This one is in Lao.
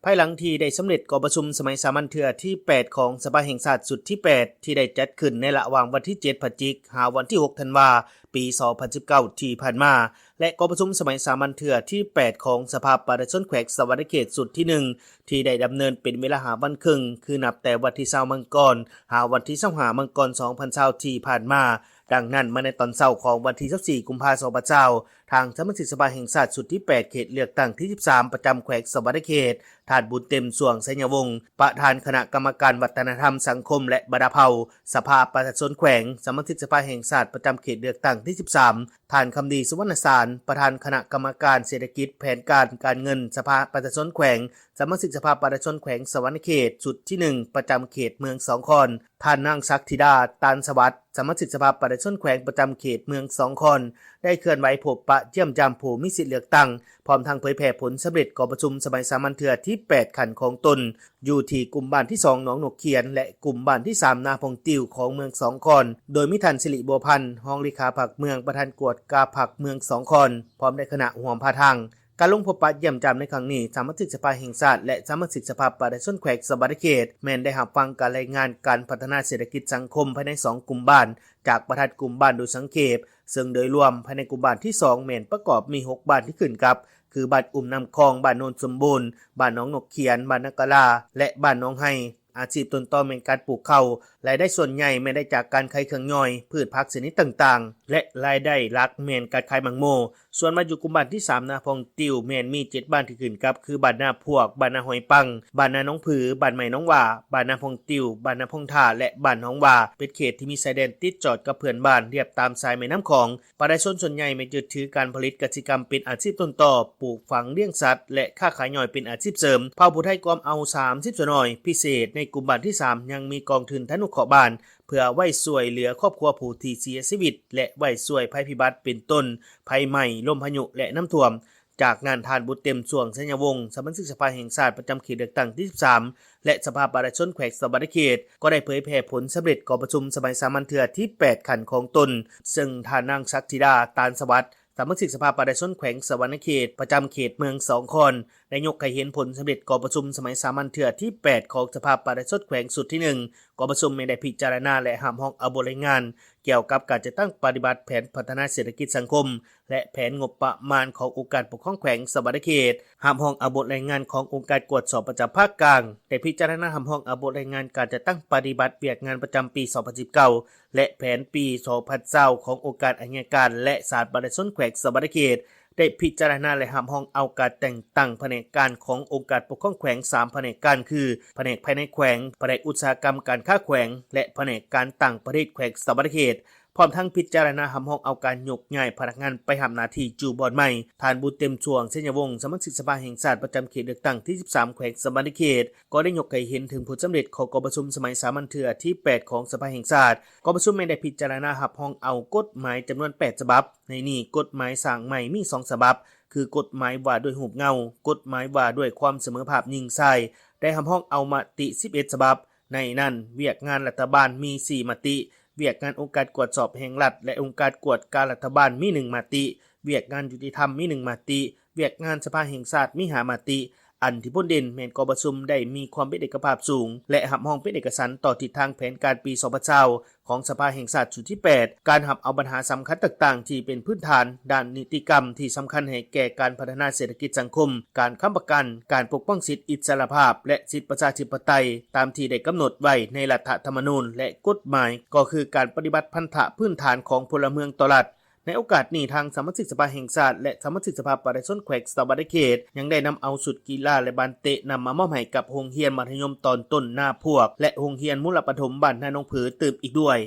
ພາຍຫຼັງທີ່ໄດ້ສຳເລັດກອງປະຊຸມສະໄໝສາມັນເທື່ອທີແປດຂອງສະພາແຫ່ງຊາດຊຸດທີແປດ ທີ່ໄດ້ຈັດຂຶ້ນໃນລະຫວ່າງວັນທີເຈັດພະຈິກ ຫາວັນທີຫົກທັນວາ ປີສອງພັນສິບເກົ້າ ທີ່ຜ່ານມາ ແລະ ກອງປະຊຸມສະໄໝສາມັນເທື່ອທີແປດຂອງສະພາປະຊາຊົນແຂວງສະຫວັນນະເຂດຊຸດທີໜຶ່ງ ທີ່ໄດ້ດຳເນີນເປັນເວລາຫ້າວັນເຄິ່ງ ຄືນັບແຕ່ວັນທີຊາວມັງກອນ ຫາວັນທີຊາວຫ້າມັງກອນ ສອງພັນຊາວ ທີ່ຜ່ານມາ. ດັ່ງນັ້ນ, ມາໃນຕອນເຊົ້າຂອງວັນທີຊາວສີ່ ກຸມພາ ສອງພັນຊາວ ທາງສະມາຊິກສະພາແຫ່ງຊາດຊຸດທີແປດ ເຂດເລືອກຕັ້ງທີສິບສາມ ປະຈຳແຂວງສະຫວັນນະເຂດ, ທ່ານ ບຸນເຕັມ ຊ່ວງໄຊຍະວົງ ປະທານຄະນະກຳມະການວັດທະນະທຳ, ສັງຄົມ ແລະ ບັນດາເຜົ່າ ສະພາປະຊາຊົນແຂວງ, ສະມາຊິກສະພາແຫ່ງຊາດປະຈຳເຂດເລືອກຕັ້ງທີສິບສາມ, ທ່ານ ຄຳດີ ສຸວັນນະສານ ປະທານຄະນະກຳມະການເສດຖະກິດ, ແຜນການ, ການເງິນ ສະພາປະຊາຊົນແຂວງ, ສະມາຊິກສະພາປະຊາຊົນແຂວງສະຫວັນນະເຂດຊຸດທີໜຶ່ງ ປະຈຳເຂດເມືອງສອງຄອນ, ທ່ານ ນາງ ສັກທິດາ ຕານສະຫວັດ ສະມາຊິກສະພາປະຊາຊົນແຂວງປະຈຳເຂດເມືອງສອງຄອນ ໄດ້ເຄື່ອນໄຫວພົບປະຢ້ຽມຢາມຜູ້ມີສິດເລືອກຕັ້ງ, ພ້ອມທັງເຜີຍແຜ່ຜົນສຳເລັດກອງປະຊຸມສະໄໝສາມັນເທື່ອທີແປດຂັ້ນຂອງຕົນ ຢູ່ທີ່ກຸ່ມບ້ານທີສອງ ໜອງນົກຂຽນ ແລະ ກຸ່ມບ້ານທີສາມ ນາພອງຕິວ ຂອງເມືອງສອງຄອນ, ໂດຍມີທ່ານ ສິລິ ບົວພັນ ຮອງເລຂາພັກເມືອງ, ປະທານກວດກາພັກເມືອງສອງຄອນ ພ້ອມດ້ວຍຄະນະຮ່ວມພາທາງ. ການລົງພົບປະຢ້ຽມຢາມໃນຄັ້ງນີ້, ສະມາຊິກສະພາແຫ່ງຊາດ ແລະ ສະມາຊິກສະພາປະຊາຊົນແຂວງສະຫວັນນະເຂດ ແມ່ນໄດ້ຮັບຟັງການລາຍງານການພັດທະນາເສດຖະກິດສັງຄົມພາຍໃນສອງກຸ່ມບ້ານ ຈາກປະທານກຸ່ມບ້ານໂດຍສັງເຂບ, ເຊິ່ງໂດຍລວມພາຍໃນກຸ່ມບ້ານທີສອງ ແມ່ນປະກອບມີຫົກບ້ານທີ່ຂຶ້ນກັບ ຄື ບ້ານອຸ້ມນ້ຳຂອງ, ບ້ານໂນນສົມບູນ, ບ້ານໜອງນົກຂຽນ, ບ້ານນາກາລາ ແລະ ບ້ານໜອງໄຮ່. ອາຊີບຕົ້ນຕໍແມ່ນການປູກເຂົ້າ, ລາຍໄດ້ສ່ວນໃຫຍ່ແມ່ນໄດ້ຈາກການຂາຍເຄື່ອງຍ່ອຍ, ພືດຜັກຊະນິດຕ່າງໆ ແລະ ລາຍໄດ້ຫຼັກແມ່ນການຂາຍໝາກໂມ. ສ່ວນມາຢູ່ກຸ່ມບ້ານທີສາມ ນາພອງຕິວ ແມ່ນມີເຈັດບ້ານທີ່ຂຶ້ນກັບ ຄື ບ້ານນາພວກ, ບ້ານນາຫອຍປັງ, ບ້ານນາໜອງຜື, ບ້ານໃໝ່ໜອງຫວ້າ, ບ້ານນາພອງຕິວ, ບ້ານນາພອງທ່າ ແລະ ບ້ານໜອງຫວ້າ ເປັນເຂດທີ່ມີຊາຍແດນຕິດຈອດກັບເພື່ອນບ້ານ ລຽບຕາມສາຍແມ່ນ້ຳຂອງ. ປະຊາຊົນສ່ວນໃຫຍ່ແມ່ນຍຶດຖືການຜະລິດກະສິກຳເປັນອາຊີບຕົ້ນຕໍ, ປູກຝັງ, ລ້ຽງສັດ ແລະ ຄ້າຂາຍຍ່ອຍເປັນອາຊີບເສີມ. ເຜົ່າຜູ້ໄທກວມເອົາສາມສິບສ່ວນຮ້ອຍ, ພິເສດໃນກຸ່ມບ້ານທີສາມ ຍັງມີກອງທຶນທະນຸເຄາະບ້ານ ເພື່ອໄວ້ຊ່ວຍເຫຼືອຄອບຄົວຜູ້ທີ່ເສຍຊີວິດ ແລະ ໄວ້ຊ່ວຍໄພພິບັດ ເປັນຕົ້ນ ໄຟໄໝ້, ລົມພາຍຸ ແລະ ນ້ຳຖ້ວມ. ຈາກນັ້ນ, ທ່ານ ບຸນເຕັມ ຊ່ວງໄຊຍະວົງ ສະມາຊິກສະພາແຫ່ງຊາດປະຈຳເຂດເລືອກຕັ້ງທີສິບສາມ ແລະ ສະພາປະຊາຊົນແຂວງສະຫວັນນະເຂດ ກໍໄດ້ເຜີຍແຜ່ຜົນສຳເລັດກອງປະຊຸມສະໄໝສາມັນເທື່ອທີແປດຂັ້ນຂອງຕົນ, ເຊິ່ງທ່ານນາງ ສັກທິດາ ຕານສະຫວັດ ສະມາຊິກສະພາປະຊາຊົນແຂວງສະຫວັນນະເຂດ ປະຈຳເຂດເມືອງສອງຄອນ ໄດ້ຍົກໃຫ້ເຫັນຜົນສຳເລັດກອງປະຊຸມສະໄໝສາມັນເທື່ອທີແປດຂອງສະພາປະຊາຊົນແຂວງຊຸດທີໜຶ່ງ. ກອງປະຊຸມແມ່ນໄດ້ພິຈາລະນາ ແລະ ຮັບຮອງເອົາບົດລາຍງານ ກ່ຽວກັບການຈັດຕັ້ງປະຕິບັດແຜນພັດທະນາເສດຖະກິດສັງຄົມ ແລະ ແຜນງົບປະມານຂອງອົງການປົກຄອງແຂວງສະຫວັນນະເຂດ, ຮັບຮອງເອົາບົດລາຍງານຂອງອົງການກວດສອບປະຈຳພາກກາງ, ໄດ້ພິຈາລະນາຮັບຮອງເອົາບົດລາຍງານການຈັດຕັ້ງປະຕິບັດວຽກງານປະຈຳປີສອງພັນສິບເກົ້າ ແລະ ແຜນປີສອງພັນຊາວຂອງອົງການໄອຍະການ ແລະ ສານປະຊາຊົນແຂວງສະຫວັນນະເຂດ, ໄດ້ພິຈາລະນາ ແລະ ຮັບຮອງເອົາການແຕ່ງຕັ້ງພະແນກການຂອງອົງການປົກຄອງແຂວງສາມພະແນກການ ຄື ພະແນກພາຍໃນແຂວງ, ພະແນກອຸດສາຫະກຳການຄ້າແຂວງ ແລະ ພະແນກການຕ່າງປະເທດແຂວງສະຫວັນນະເຂດ, ພ້ອມທັງພິຈາລະນາຮັບຮອງເອົາການຍົກຍ້າຍພະນັກງານໄປຮັບໜ້າທີ່ຢູ່ບ່ອນໃໝ່. ທ່ານ ບຸນເຕັມ ຊ່ວງໄຊຍະວົງ ສະມາຊິກສະພາແຫ່ງຊາດປະຈຳເຂດເລືອກຕັ້ງທີສິບສາມ ແຂວງສະຫວັນນະເຂດ ກໍໄດ້ຍົກໃຫ້ເຫັນເຖິງຜົນສຳເລັດຂອງກອງປະຊຸມສະໄໝສາມັນເທື່ອທີແປດຂອງສະພາແຫ່ງຊາດ. ກອງປະຊຸມແມ່ນໄດ້ພິຈາລະນາຮັບຮອງເອົາກົດໝາຍຈຳນວນແປດສະບັບ, ໃນນີ້ກົດໝາຍສ້າງໃໝ່ມີສອງສະບັບ ຄື ກົດໝາຍວ່າດ້ວຍຮູບເງົາ, ກົດໝາຍວ່າດ້ວຍຄວາມສະເໝີພາບຍິງຊາຍ ໄດ້ຮັບຮອງເອົາມະຕິສິບເອັດສະບັບ. ໃນນັ້ນ, ວຽກງານລັດຖະບານມີສີ່ມະຕິ, ວຽກງານອົງການກວດສອບແຫ່ງລັດ ແລະ ອົງການກວດກາລັດຖະບານມີໜຶ່ງມະຕິ, ວຽກງານຍຸຕິທຳມີໜຶ່ງມະຕິ, ວຽກງານສະພາແຫ່ງຊາດມີຫ້າມະຕິ. ອັນທີ່ພົ້ນເດັ່ນແມ່ນກອງປະຊຸມໄດ້ມີຄວາມເປັນເອກະພາບສູງ ແລະ ຮັບຮອງເປັນເອກະສັນຕໍ່ທິດທາງແຜນການປີສອງພັນຊາວ ຂອງສະພາແຫ່ງຊາດຊຸດທີແປດ, ການຮັບເອົາບັນຫາສຳຄັນຕ່າງໆທີ່ເປັນພື້ນຖານດ້ານນິຕິກຳທີ່ສຳຄັນໃຫ້ແກ່ການພັດທະນາເສດຖະກິດສັງຄົມ, ການຄ້ຳປະກັນ, ການປົກປ້ອງສິດອິດສະຫຼະພາບ ແລະ ສິດປະຊາທິປະໄຕ ຕາມທີ່ໄດ້ກຳນົດໄວ້ໃນລັດຖະທຳມະນູນ ແລະ ກົດໝາຍ, ກໍຄືການປະຕິບັດພັນທະພື້ນຖານຂອງພົນລະເມືອງຕໍ່ລັດ. ໃນໂອກາດນີ້, ທາງສະມາຊິກສະພາແຫ່ງຊາດ ແລະ ສະມາຊິກສະພາປະຊາຊົນແຂວງສະຫວັນນະເຂດ ຍັງໄດ້ນຳເອົາຊຸດກິລາ ແລະ ບານເຕະນຳມາມອບໃຫ້ກັບໂຮງຮຽນມັດທະຍົມຕອນຕົ້ນນາພວກ ແລະ ໂຮງຮຽນມູນລະປະຖົມບ້ານນາໜອງຜືຕື່ມອີກດ້ວຍ.